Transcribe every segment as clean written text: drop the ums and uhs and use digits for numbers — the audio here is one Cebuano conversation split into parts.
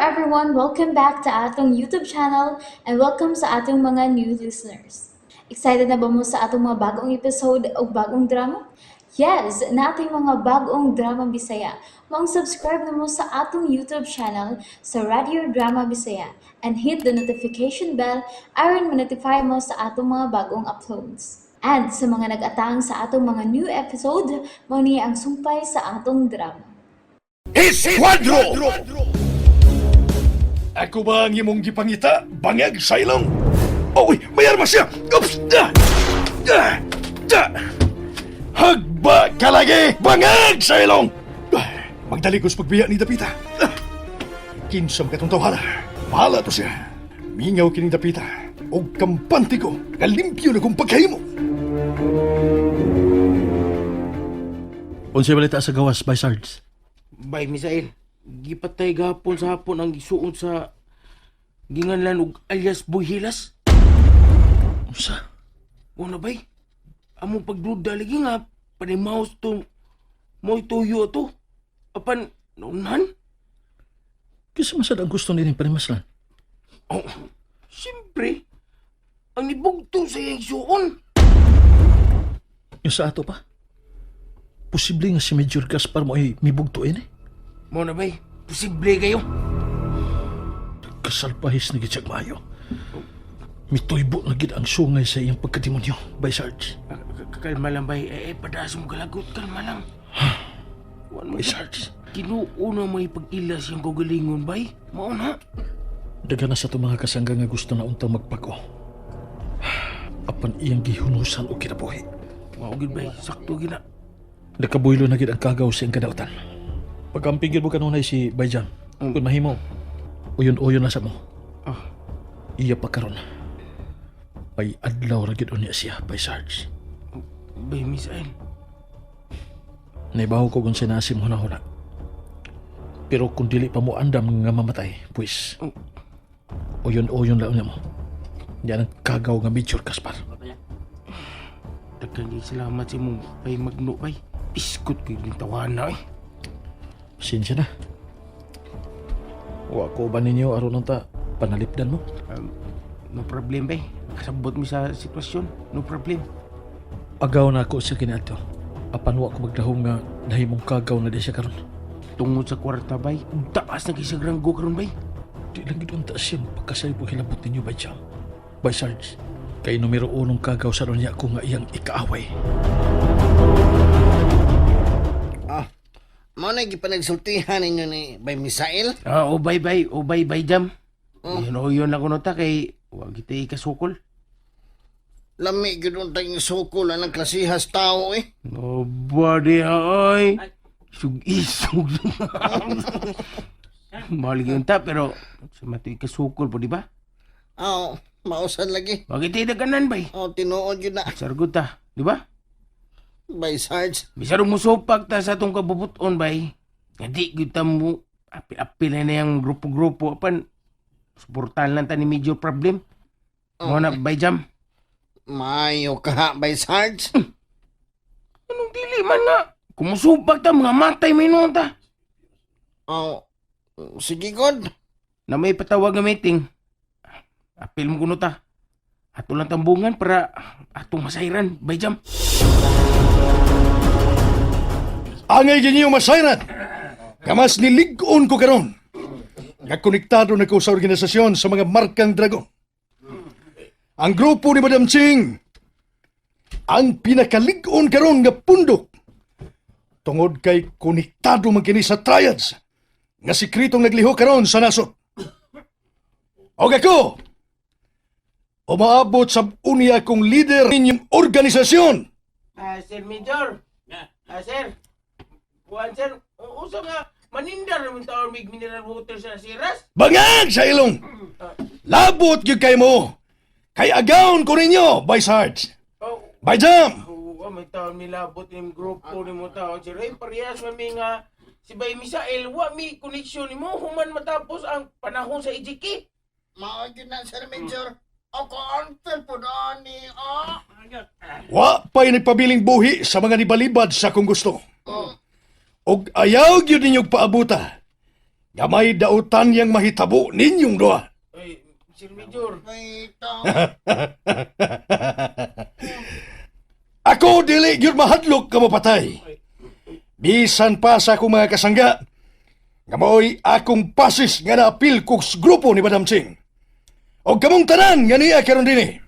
everyone! Welcome back to atong YouTube channel and welcome sa atong mga new listeners. Excited na ba mo sa atong mga bagong episode o bagong drama? Yes, nating mga bagong drama Bisaya. Maong subscribe na mo sa atong YouTube channel sa Radio Drama Bisaya and hit the notification bell aron ma-notify mo sa atong mga bagong uploads. And sa mga nag-atang sa atong mga new episode, mao ni ang sumpay sa atong drama. Esquadro! Ako ba ang imong gipangita? Bangag sa ilong? Oy, may arma siya! Oops! Da! Da! Da! Hagba ka lagi! Bangag sa ilong! Ah, Magdaligos pagbiya ni Dapita. Ah, Kinsa man katong tawhana. Bahala to siya. Mingaw kining Dapita. Og kampante ko, kalimpyo na kong pagkahimo. Unsay balita sa gawas by Sarge? Bay, Misael, gipatay gahapon sa hapon ang gisuon sa ginganlan og alias Boy Hilas. Unsa? Una bay, among pagduda lagi nga panimaos to mo'y tuyo to. Apan naunhan? Kinsa man sad ang gusto nining panimaslan? Oh, siyempre, ang nibugto sa iyang isuon. Yung sa ato pa? Posible nga si Major Gaspar mo ay mibugtuin eh. Mo na bay, posible kayo. Kasalpahis na gid siyag maayo. Mituybo na gid ang sungay sa iyang pagkademonyo by Sarge. Ah, Kalma lang bay, eh, padas mo galagot, kalma lang. Wan mo By Sarge. Kinuuna may pag-ila siyang kagalingon bay. Mao na. Daga na sa itong mga kasangga nga gusto na untang magpag-o. Apan iyang gihunusan o kinabuhi. Mao gid bay, sakto gina. Nakabuylo na gid ang kagaw sa iyang kadautan. Pagkamping gid mo kanunay si Bayjam. Kung mahimo, uyon-uyon na sa mo. Ah. Iya pa karon. Ay adlaw ra gid unya siya by Sarge. Bay, Misael. Naibaw ko kung sinasim huna-huna. Pero kung dili pa mo andam nga mamatay, pues, Oh. uyon-uyon lang unya mo. Yan ang kagaw nga Major Gaspar. Daghan kay salamat sa imong bay Magno bay. Iskot ko yung tawana eh. Pasensya na. Wa ko ba ninyo aron ta panalipdan mo? No problem bay. Kasabot mi sa sitwasyon. No problem. Agaw na ako sa kinato. Apan wa ko magdahom nga nahimong kagaw na di siya karon. Tungod sa kwarta bay, ug taas na kay sa ranggo karon bay. Di lang gid unta siya magpakasay po hilabot ninyo by Jam. By Sarge. Kay numero unong kagaw sa niya ko nga iyang ikaaway. Ah, mao na gipanagsultihan ninyo ni Bay Misael? Ah, o bay bay, o bay bay jam. Yun o yun ako nota kay wa kita ikasukol. Lami gyud untay ang sukol anang klasihas tao eh. No body ay. Isug isug. Mahal gyud ta pero sa matoy ikasukol po di ba? Aw, mausan lagi. Wa kita idaganan bay. Oh, tinuod yun na. Sargot ta, di ba? Bay Sarge. Bisan og musupak ta sa atong kabubuton bay. Nga di gyud ta mo apil-apil na yang grupo-grupo apan suportahan lang ta ni major problem. Mo na bay jam. Maayo ka, Bay Sarge. Anong dili man nga? Kung musupak ta mga matay may noon ta. Oh, sige god. Na may patawag nga meeting. Apil mo kuno ta. Ato lang tambungan para atong masayran bay jam. Angay ginyo masayran. Kamas nilig-on ko karon. Nga konektado na ko sa organisasyon sa mga markang dragon. Ang grupo ni Madam Ching ang pinakalig-on karon nga pundok tungod kay konektado man kini sa triads nga sikretong nagliho karon sa nasod. Og ako, umaabot sa unya kong leader ninyong organisasyon. Ah, Sir Major. Ah, sir. Kuan sir, usa nga manindar naman taon mig mineral water sa Siras. Bangag sa ilong! Labot gyud kay mo! Kay agaon ko ninyo, Bay Sarge! Oh, Bay Jam! Oo, may taon milabot ni grupo ni mo taon. Sir, ay, parehas man mi nga si Bay Misael, wa mi koneksyon nimo human matapos ang panahon sa EJK. Mao gyud na, Sir Major. Ako unfair po ni ah. Wa pa'y nagpabiling buhi sa mga nibalibad sa kung gusto. Og ayaw gyud ninyong paabuta. Gamay dautan yang mahitabo ninyong duha. Ay, Sir Major. Ay, tao. Ako dili gyud mahadlok ka mapatay. Bisan pa sa akong mga kasangga, nga mao'y akong pasis nga naapil kog sa grupo ni Madam Ching. Og kamong tanan nga niya karon dinhi.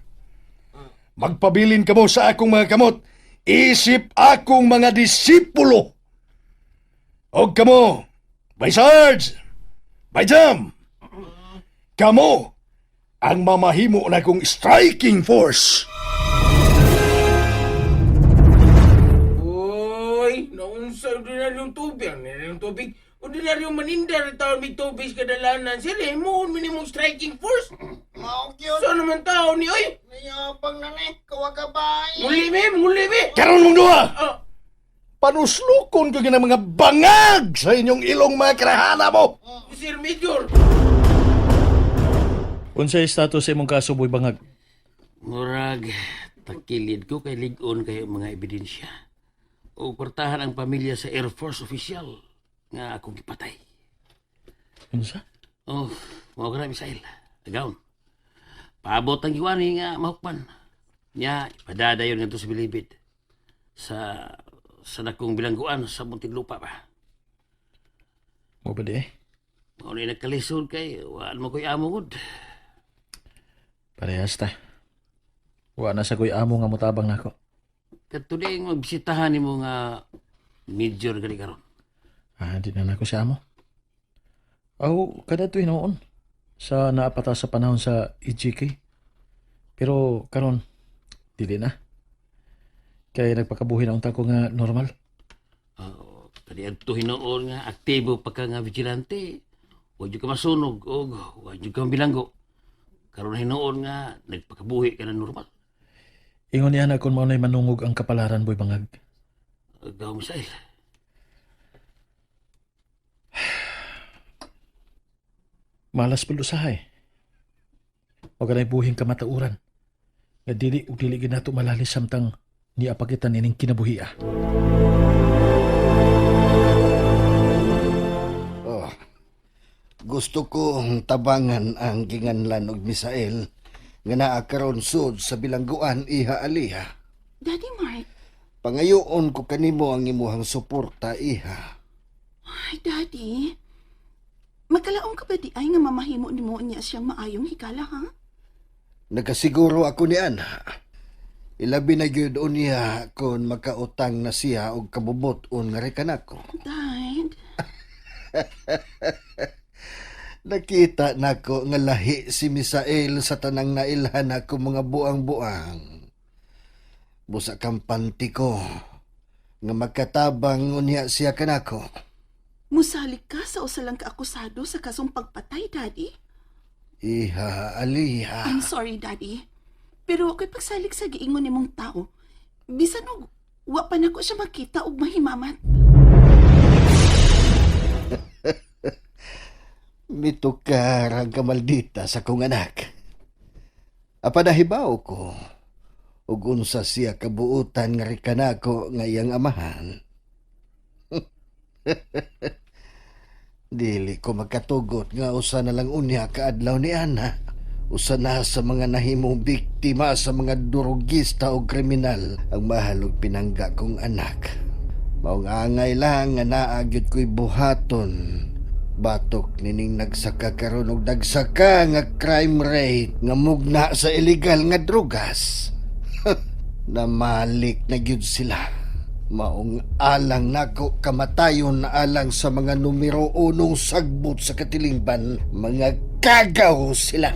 Magpabilin kamo sa akong mga kamot, isip akong mga disipulo. Og kamo, Bay Sarge, Bay Jam, kamo ang mamahimo na akong striking force. Uy, naunsa ordinaryong tubig. Ordinaryong tubig. Ordinaryong maninda rin taon may tubig sa kadalanan. Sir, eh, mo minimum striking force. Mao gyud. So naman tao ni, oy. Niyabang na ni, kawagabay. Muli, me, muli, me. Karon mong duha! Ah, Panuslukon ko ng mga bangag sa inyong ilong mga karahana mo! Sir Major. Unsay status sa imong kaso, Boy Bangag? Murag, takilid ko kay ligon kay mga ebidensya. O kwartahan ang pamilya sa Air Force official nga akong gipatay. Unsa? Oh, mao ka na, Misael. Agaw. Paabot ang giwani nga mahukman. Nya, ipadadayon nga sa bilibid. Sa sa dakong bilangguan sa Muntinlupa ba. Mo ba di eh? Mao ni nagkalisod kay waan mo ko'y amo gud. Parehas ta. Wa na sa ko'y amo nga motabang nako. Kadto di ang magbisitahan nimo nga major gani karon. Ah, di na nako siya amo. Aw, kada tuwi noon sa naapata sa panahon sa EGK. Pero karon dili na. Kay nagpakabuhi na unta ko nga normal. Oo, kani adto hinuon nga aktibo pa ka nga vigilante. Wa jud ka masunog og wa jud ka bilanggo. Karon hinuon nga nagpakabuhi ka na normal. Ingon niya na kung maunay manungog ang kapalaran, Boy Bangag. Agaw Misael. Malas pud usahay. Wa kanay buhing kamatauran. Nga dili ug dili gid nato malali samtang niapakitan ining kinabuhia. Oh. Gusto kong tabangan ang ginganlan og Misael nga naa karon sud sa bilangguan iha aliha. Daddy Mark, Pangayoon ko kanimo ang imuhang suporta iha. ay Daddy. Magkalaong ka ba di ay nga mamahimo nimo niya siyang maayong hikala ha? Nagasiguro ako ni ana. Ilabi na gyud unya kon makautang na siya og kabubot-on nga rekanako. Dad, Nakita nako nga lahi si Misael sa tanang nailhan ako mga buang-buang. Busa kampante ko nga makatabang unya siya kanako. musalig ka sa usa lang ka akusado sa kasong pagpatay, Daddy. Iha, aliha. I'm sorry, Daddy. Pero ako'y pagsalig sa giingon nimong tao. Bisan og wa pa nako siya makita og mahimamat. Mitukar ang kamaldita sa kong anak. Apanahibaw ko ug unsa siya kabuutan nga rikanako nga iyang amahan. Dili ko magkatugot nga usa na lang unya kaadlaw ni Ana. Usa na sa mga nahimong biktima sa mga durugista o kriminal ang mahal og pinangga kong anak. Maong angay lang nga naa gyud ko'y buhaton. Batok nining nagsaka karon og nagsaka nga crime rate nga mugna sa illegal nga drugas. Namalik na gyud sila. Maong alang nako kamatayon na alang sa mga numero unong sagbot sa katilingban, mga kagaw sila.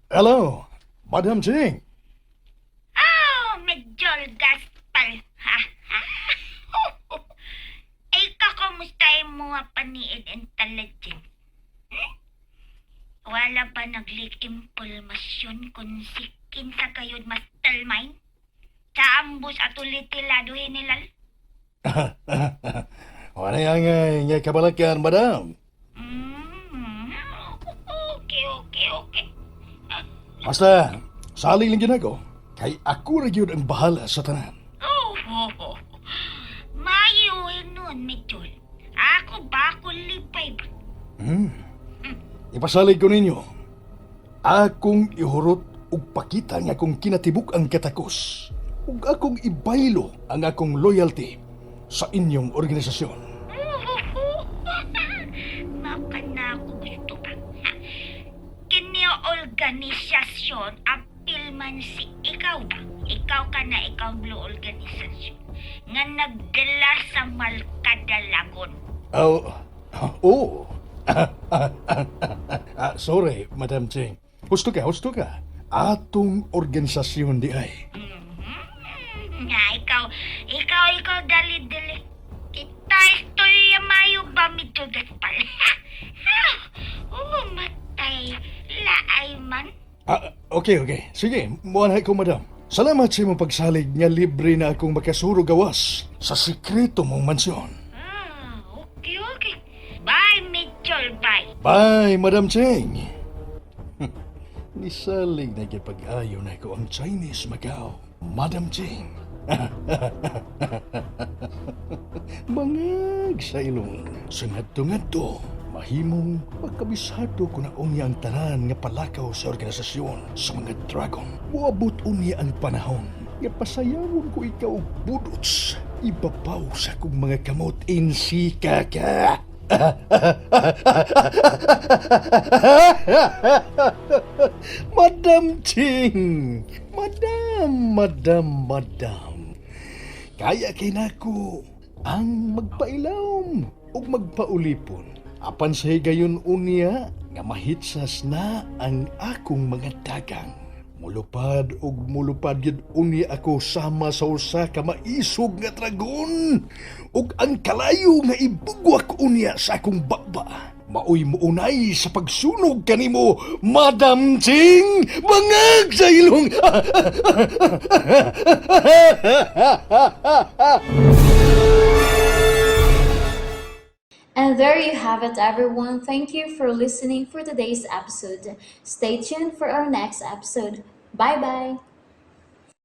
Hello, Madam Ching. Oh, medyo gaspal. Ha? Ha? Ay, kakamusta mo nga paniid intelligence? Hmm? Wala ba nag-leak impormasyon kung si kinsa kayod mastermind? Sa ambus at ulitilado hinilal? Wala yang nga kabalakan, Madam. Okay, okay, okay. Basta, saling lang yun ako. Kay ako ra gyud ang bahala sa tanan. Oh, Mayo nun, Mitchell. Ako ba ako lipay ba? Ipasalig ko ninyo, akong ihurot ug pakita nga akong kinatibuk ang katakos ug akong ibaylo ang akong loyalty sa inyong organisasyon. Maka na ako gusto ba? Ha? Kini organisasyon, apil man si ikaw ba? Ikaw ka na ikaw blue organisasyon nga nagdala sa malkadalagon. Oh, oh. Ah, sorry, Madam Cheng. Husto ka, husto ka. Atong organisasyon di ay. Nga, ikaw, ikaw, ikaw, dali, dali. Kita istorya mayo ba, medyo gaspal? Oh, matay. Laay man. Ah, okay, okay. Sige, muanay ko, madam. Salamat sa imong pagsalig nga libre na akong makasuro gawas sa sikreto mong mansyon. Ah, okay, okay. Bye, Mitchell, bye. Bye, Madam Cheng. Nisalig na gipag-ayo na ko ang Chinese Macau, Madam Cheng. Bangag sa ilong. Sa ngadto-ngadto, mahimong magkabisado ko na unya ang tanan nga palakaw sa organisasyon sa mga dragon. Muabot unya ang panahon nga pasayawon ko ikaw og budots. Ibabaw sa akong mga kamot insika ka. Madam Ching! Madam, madam, madam. Kaya kay nako ang magpailawom ug magpaulipon. Apan sa higayon unya nga mahitsas na ang akong mga dagang. Mulupad ug mulupad gyud unya ako sama sa usa ka maisog nga dragon ug ang kalayo nga ibugwak unya sa akong baba. Maoy muunay sa pagsunog kanimo, Madam Ching! Bangag sa ilong! And there you have it, everyone. Thank you for listening for today's episode. Stay tuned for our next episode. Bye bye.